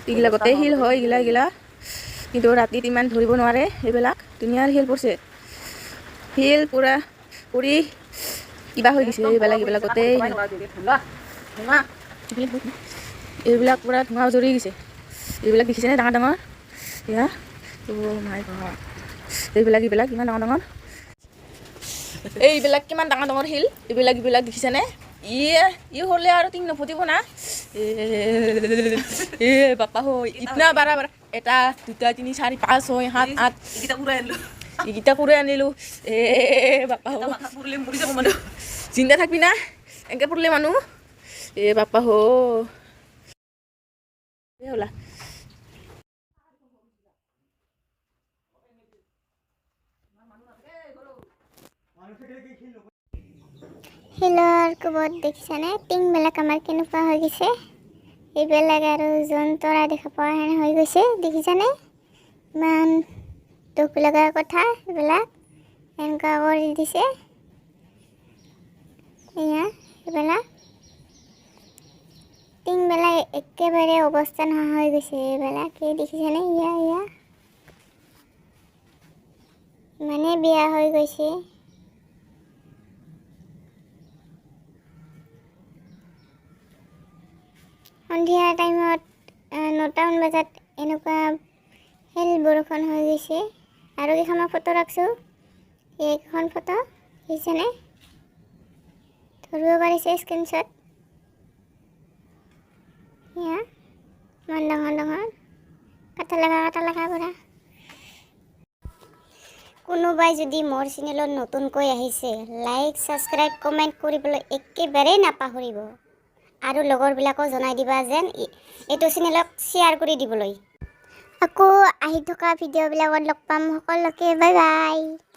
এইগিলা গোটেই শিল হয় এইগিলা এইগিলা, কিন্তু ৰাতিত ইমান ধৰিব নোৱাৰে। এইবিলাক ধুনীয়া শিল পৰিছে, শিল পূৰা পৰি কিবা হৈ গৈছে। এইবিলাক এইবিলাক গোটেই এইবিলাক পূৰা ধোঁৱা জৰি গৈছে। এইবিলাক দেখিছেনে, ডাঙৰ ডাঙৰ? এয়া, অ' মাই গড, এইবিলাক এইবিলাক ইমান ডাঙৰ ডাঙৰ। এইবিলাক কিমান ডাঙৰ ডাঙৰ শিল এইবিলাক এইবিলাক, দেখিছেনে? ইয়ে ই হ'লে আৰু টিং নফুটিব না? এ বাপা হৈ, ইতনা বাৰা বাৰা, এটা, দুটা, তিনি, চাৰি, পাঁচ, ছয়, সাত, আঠ। এইকেইটা উৰাই আনিলো। এইকেইটা কৰি আনিলো। এ বাপা হো। মাথাত পৰিলে মৰি যাব মানুহ। চিন্তা থাকবি না এনেকে পৰিলে মানুহ। এ বাপা হো, এ হ'লা। শিলৰ কোবত দেখিছেনে টিংবিলাক আমাৰ কেনেকুৱা হৈ গৈছে? এইবিলাক আৰু জোন তৰা দেখা পোৱা হেন হৈ গৈছে, দেখিছেনে? ইমান দুখ লগা কথা, এইবিলাক এনেকুৱা কৰি দিছে। এয়া এইবিলাক টিংবিলাক একেবাৰে অৱস্থা নোহোৱা হৈ গৈছে। এইবিলাক এই দেখিছেনে? ইয়া ইয়া ইমানেই বেয়া হৈ গৈছে। সন্ধিয়া টাইমত 9টামান বজাত এনেকুৱা শিল বৰষুণ হৈ গৈছে। আৰু কেইখনমান ফটো ৰাখছোঁ। এইকেইখন ফটো দেখিছেনে? ধৰিব পাৰিছে স্ক্ৰীনশ্বট? এয়া ইমান ডাঙৰ ডাঙৰ, কাটা লগা, কাটা লগা পৰা। কোনোবাই যদি মোৰ চেনেলত নতুনকৈ আহিছে, লাইক, ছাবস্ক্ৰাইব, কমেণ্ট কৰিবলৈ একেবাৰেই নাপাহৰিব আৰু লগৰবিলাকো জনাই দিবা যেন এইটো চেনেলক শ্বেয়াৰ কৰি দিবলৈ। আকৌ আহি থকা ভিডিঅ'বিলাকত লগ পাম সকলোকে। Bye bye.